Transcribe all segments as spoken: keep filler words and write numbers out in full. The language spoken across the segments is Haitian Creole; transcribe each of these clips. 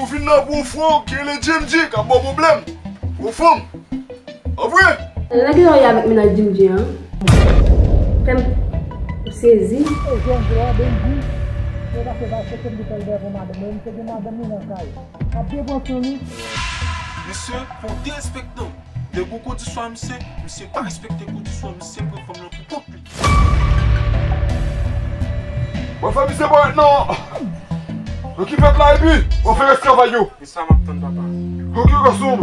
Vin nan pou yon fanm ki rele Jim G k ap ba w pwoblèm. Yon fanm. An vre? Nèg yo ye avèk mennaj Jim G an. Fè m sezi. E jèn vre a, Benji. Se pa se pa se ke m te fè l dèyè pou madanm. Men misye gen madanm li nan kay. Ap depanse wi. Misye, fò w derespekte w. Depi w kondisyon a misye, misye pa respekte kondisyon, misye pran fanm lan pou kont li. Mwen fè misye parèt nan. Nan ki fèt la epi mwen fè rès travay yo. E sa m ap tann, papa. Ok, gason m.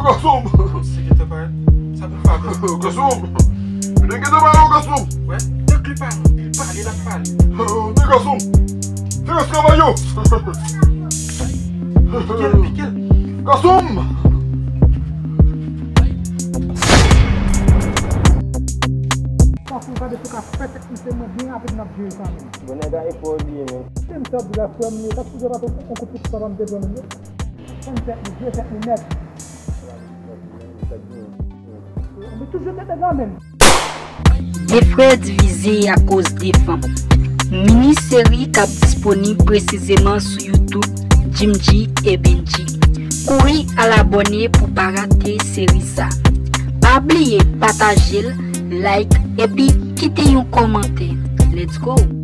Gason m. Misye gentan parèt. Sa pou fè avè l? Gason m. Li gentan parèt, gason m. Wè, tank li pale, li pale, l ap pale. Men gason m. Fè rès travay yo. Pike l, pike l. Gason m. Paske w gade sou ka fè tèt misye mwen byen rapid n ap jere sa menm. Bon, nèg a e fò li ye menm. Se m sa di la frè m ye, paske w pa t on kout pik papa m te pran menm. Fè m tèt li, jere tèt li nèt. Ann toujou tèt nèg la menm. De frè divize akoz de fanm. Mini seri k ap disponib presizeman sou YouTube Jim G e Benji. Kouri al abòne pou pa rate seri sa. Pa bliye pataje l, like, epi kite yon kòmantè. Let's go!